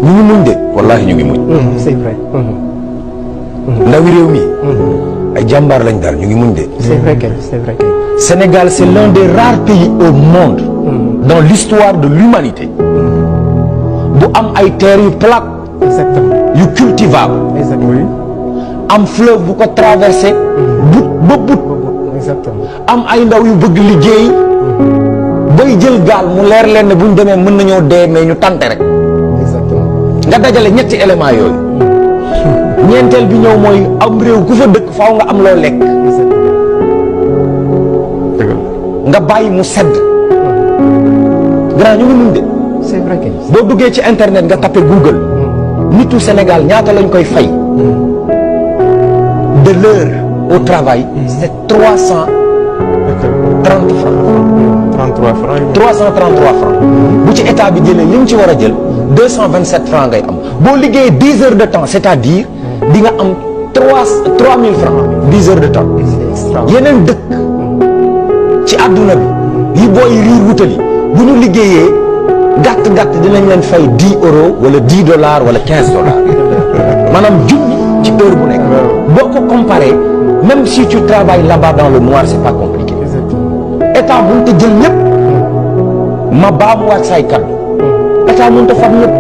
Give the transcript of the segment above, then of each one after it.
ñu ngi muñ de wallahi ñu ngi muñ. c'est vrai. ndawi réew mi. ay jàmbaar lañ daal ñu ngi muñ de. c'est vrai que c'est vrai que. Sénégal c'est l'un des rares pays au monde. dans l'histoire de l'humanité bu am ay terres yu plates. exactement. yu cultivable. exactement. am fleuve bu ko traversé. but ba but. exactement. am ay ndaw yu bëgg liggéey. bay jël gaal mu leer leen ne bu ñu demee mën nañoo dee mais ñu tante rek. exactement. nga dajale ñetti éléments yooyu. ñeenteel bi ñëw mooy am réew ku fa dëkk faaw nga am loo lekk. nga bàyyi mu sedd. grand ñu ngi mun de. c'est vrai que. boo duggee ci internet nga tapé Google. nitu Sénégal ñaata lañ koy fay. de l'heure au travail. c'est 330 francs. 33 francs. 333 francs. bu ci état bi jëlee li mu ci war a jël 227 francs ngay am boo liggéeyee 10 heures de temps c'est-à-dire di nga am 3000 francs 10 heures de temps. yeneen dëkk ci àdduna bi yi booy riir wutali bu ñu liggéeyee gàtt dinañ leen fay 10 euros wala 10 dollars wala 15 dollars maanaam junni ci heure bu nekk. boo ko comparé même si tu travailles là-bas dans le noir c'est pas compliqué. état mënut a jël ñëpp ma baamuwaat say kaddu état mënut a fab ñëpp.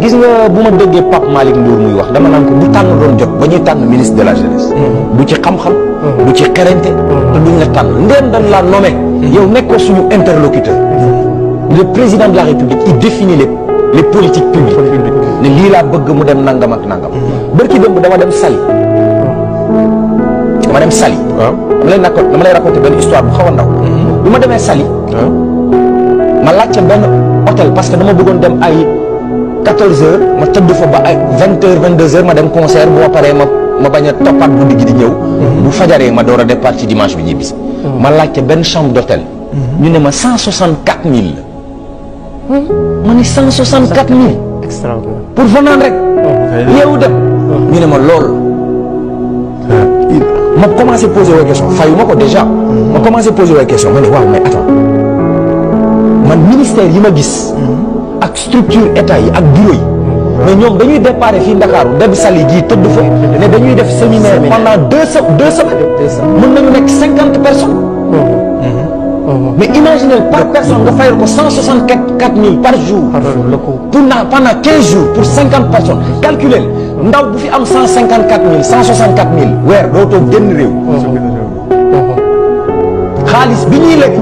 gis nga bu ma déggee Pape Malick Ndour muy wax dama naan ko bu tànn doon jot ba ñuy tànn ministre de la jeunesse. du ci xam-xam. du ci xerañte. te duñ la tànn ndéem dañ la nommé. yow nekkoo suñu interlocuteur. le président de la république il définit les politiques publiques. ne lii laa bëgg mu dem nangam ak nangam. bërki démb dama dem Saly. waaw dama lay raconter benn histoire bu xaw a ndaw. bi ma demee Saly. ma laajte benn hôtel parce que dama bëggoon dem ay 14 heures ma tëdd fa ba ay 20 heures 22 heures ma dem concert bu ma paree ma bañ a toppaat guddi gi di ñëw. bu fajaree ma door a départ ci dimanche bi ñibbisi. ma laajte benn chambre d'hôtel. ñu ne ma 164 000 la. ma ne 164 000. extraordinaire. pour fanaan rek. yeewu dem. ñu ne ma lool. ma commencé poser woo question fayu ma ko déjà. ma commencé poser woo question ma ne waaw mais attends man ministère yi ma gis. ak structure état yi ak bureau yi. mais ñoom dañuy déparé fii Ndakaaru dem Saly gii tëdd fa. ne dañuy def séminaire pendant deux semaines. mën nañu nekk 50 personnes. mais imaginez par personne nga fayal ko 164 000 par jour. pendant 15 jours pour 50 personnes. calculez ndaw bu fi am 154 000 164 000 weer dootoo génn réew. xaalis bi ñuy lekk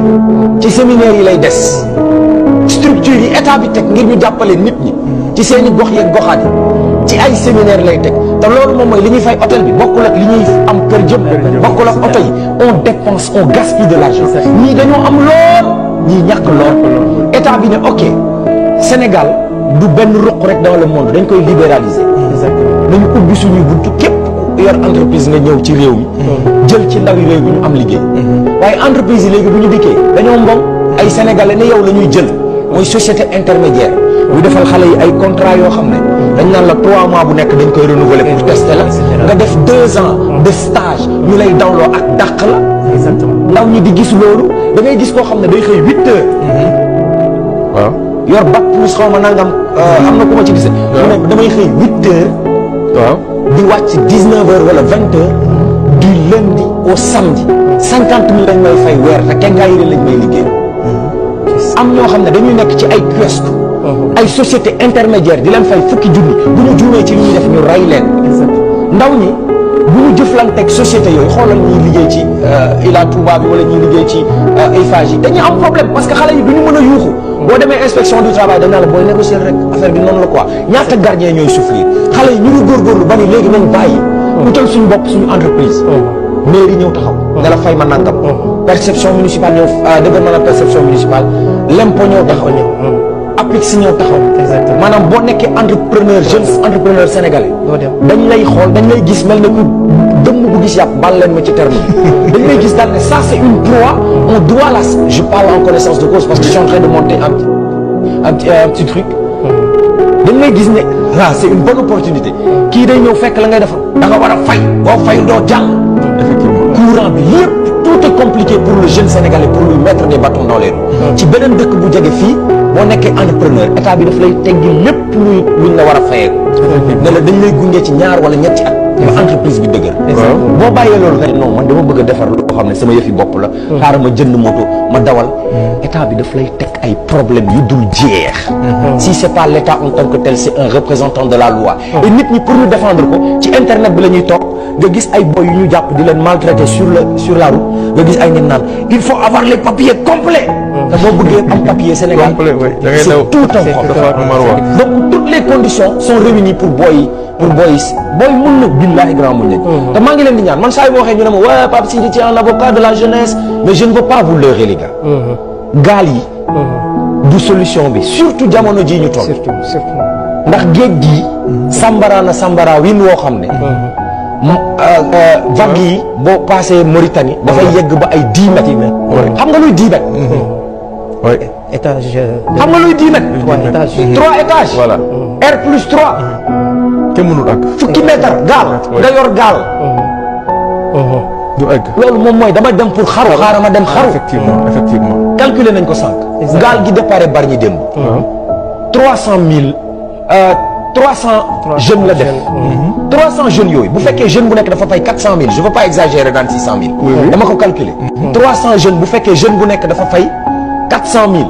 ci séminaire yi lay des. structure yi état bi teg ngir ñu jàppale nit ñi. ci seeni gox yeeg goxaat yi ci ay séminaire lay teg te loolu moom mooy li ñuy fay hôtel bi bokkul ak li ñuy am kër jëm. bokkul ak oto yi on dépense on gaspille de l'argent. ñii dañoo am lool ñii ñàkk lool. état bi ne ok Sénégal du benn ruq rek dans le monde dañ koy libéraliser. nañu ubbi suñuy buntu képp yor entreprise nga ñëw ci réew mi. jël ci ndawi réew mi ñu am liggéey. waaye entreprise yi léegi bu ñu dikkee dañoo mbom ay sénégalais ne yow la ñuy jël mooy société intermédiaire. ñu defal xale yi ay contrat yoo xam ne dañ naan la 3 mois bu nekk dañ koy renouveler pour tester la nga def 2 ans de stage ñu lay dawloo ak dàq la. ndaw ñi di gis loolu da ngay gis koo xam ne day xëy 8 heures. waaw yor bac plus xaw ma nangam am na ku ma ci gis. mu ne damay xëy 8 heures. waaw di wàcc 19 heures wala 20 heures. du lundi au samedi. 50 000 lañ may fay weer te kenn ngaa yëre lañ may liggéey. am ñoo xam ne dañuy nekk ci ay kiosque. ay société intermédiaire di leen fay fukki junni bu ñu juumee ci li ñuy def ñu rey leen. ndaw ñi bu ñu jëflanteeg société yooyu xoolal ñuy liggéey ci Ila Touba bi wala ñuy liggéey ci Eiffage yi dañuy am problème parce que xale yi du ñu mën a yuuxu. boo demee inspection du travail dañ la booy négocier rek affaire bi noonu la quoi ñaata gardien ñooy souffrir xale yi ñu ngi góorgóorlu ba ni léegi nañ bàyyi. utal suñu bopp suñu entreprise. mairie ñëw taxaw. nga la fay ma nangam. perception municipale ñëw développement de perception municipale l'impôt ñëw taxaw ñëw. APIX si ñëw taxaw. exactement maanaam boo nekkee entrepreneur jeune entrepreneur sénégalais. dañ lay xool dañ lay gis mel ne ku dëmm bu gis yàpp baal leen ma ci terme dañ lay gis daal ne ça c'est une proie on doit la je parle en connaissance de cause parce que je suis en train de monter un petit truc. dañ lay gis ne ah c'est une bonne opportunité kii day ñëw fekk la ngay defar da nga war a fay boo fay doo jàll. effectivement courant bi yëpp tout est compliqué pour le jeune sénégalais pour lui mettre des bâtons dans les roues. ci beneen dëkk bu jege fii boo nekkee entrepreneur état bi daf lay teggi lépp luñ la war a fayee ne la dañ lay gunge ci ñaar wala ñetti at ba entreprise bi dëgër. boo bàyyee loolu nga ne non man dama bëgg a defar loo xam ne sama yëfi bopp la. xaaral ma jënd moto ma dawal. état bi daf lay teg ay problèmes yu dul jeex. si c'est pas l'état en tant que tel c'est un représentant de la loi. et nit ñi pour ñu défendre ko ci internet bi la ñuy toog nga gis ay boy yu ñu jàpp di leen maltraiter sur la route nga gis ay nit naan il faut avoir les papiers complets. te boo bëggee am papier Sénégal c'est tout un problème. donc toutes les conditions sont réunies pour boy mun na billahi grand mun nañ. te maa ngi leen di ñaan man saa yu ma waxee ñu ne ma ouais Pape Sidi tu es un avocat de la jeunesse mais je ne veux pas vous leurrer les gars. gaal yi. du solution bi surtout jamono jii ñu toll. surtout ndax géej gi. sambara win woo xam ne. vague yi boo passé Mauritanie. dafay yegg ba ay 10 mètres. xam nga luy 10 mètres. oui étage. xam nga luy 10 mètres. 3 étages. voilà R+3. kenn mënul àgg. fukki mètre gaal. nga yor gaal. du egg. loolu moom mooy dama dem pour xaru. xaaral ma dem xaru. effectivement. calculer nañ ko sànq. gaal gi départ Bargny démb. 300 jeunes la def. 300 jeunes yooyu bu fekkee jeune bu nekk dafa fay 400 000 je veux pas exagérer dans 600 000. dama ko calculer. 300 jeunes bu fekkee jeune bu nekk dafa fay 400 000.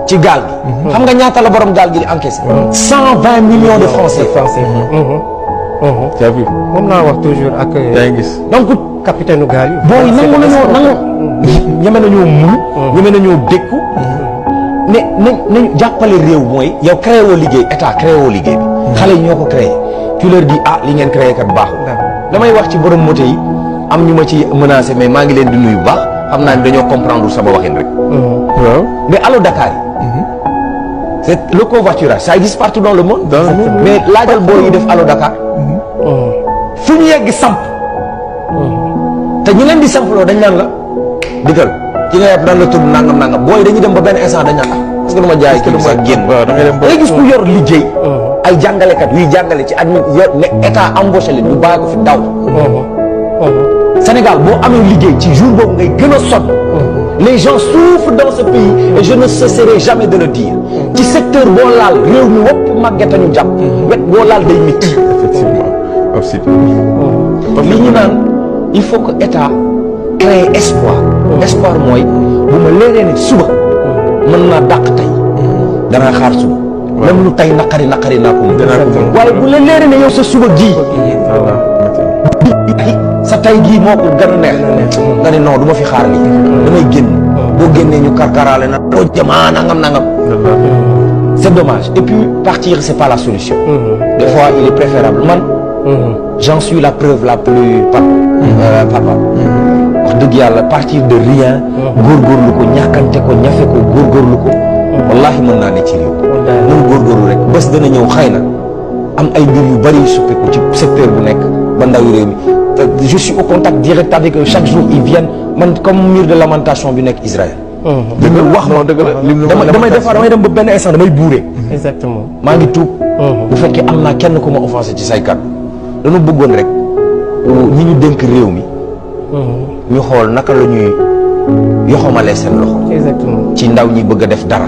ci gaal gi. xam nga ñaata la borom gaal gi di encaissé. 120 millions de francs CFA. t'as vu. moom laa wax toujours ak. yaa ngi gis. donc capitaine gaal yi. booy nangu ñeme nañoo muñ. ñeme nañoo dékku. nañu jàppale réew mooy. yow créé woo liggéey état créé woo liggéey bi. xale yi ñoo ko créé. tu leur dis li ngeen créé kat baaxul. damay wax ci borom moto yi am ñu ma ci menacé mais maa ngi leen di nuyu bu baax xam naa ne dañoo comprendre sama waxin rek. waaw mais allo Dakar yi. c'est le covoiturage ça existe partout dans le monde. mais laajal booy yi def allo Dakar. fu ñu yegg samp. te ñu leen di samploo dañ naan la digal ci nga yàpp daan la tudd nangam booy dañuy dem ba benn instant dañ naan parce que du ma jaay kii sax génn. waaw da ngay dem ba gis ku yor liggéey. ay jàngalekat yuy jàngale ci admi yor ne état embauché leen ñu bàyyi ko fi daw. Sénégal boo amee liggéey ci jour boobu ngay gën a sonn. les gens souffrent dans ce pays et je ne cesserai jamais de le dire. ci secteur boo laal réew mi wopp màgget ñu jàpp. wet boo laal day métti. effectivement. li ñu naan il faut que état crée espoir. espoir mooy bu ma leeree ne suba. mën naa dàq tey. danaa xaar suba. même lu tey naqari naa ko mën. waaye bu la leeree ne yow sa suba gii. sa tay gii moo ko gën a neex. nga ne non du ma fi xaar lii. damay génn. boo génnee ñu karkaraale na. boo jamaa nangam. c'est dommage et puis partir c'est pas la solution. des fois il est préférable man. j'en suis la preuve la plus papa. wax dëgg yàlla partir de rien. góorgóorlu ko ñàkkante ko ñafe ko góorgóorlu ko. wallahi mën naa ne ci réew. mën góorgóorlu rek bés dana ñëw xëy na am ay mbir yu bari yu suppeeku ci secteur bu nekk ba ndaw réew mi je suis au contact direct avec eux chaque jour ils viennent man comme mur de lamentation bi nekk Israël. dëgg wax ma dëgg la damay dem ba benn instant damay buuree. exactement. maa ngi tuub. bu fekkee am naa kenn ku ma offensé ci say kàddu. dañu bëggoon rek ñi ñu dénk réew mi. ñu xool naka la ñuy yoxamalee seen loxo. exactement. ci ndaw ñi bëgg a def dara.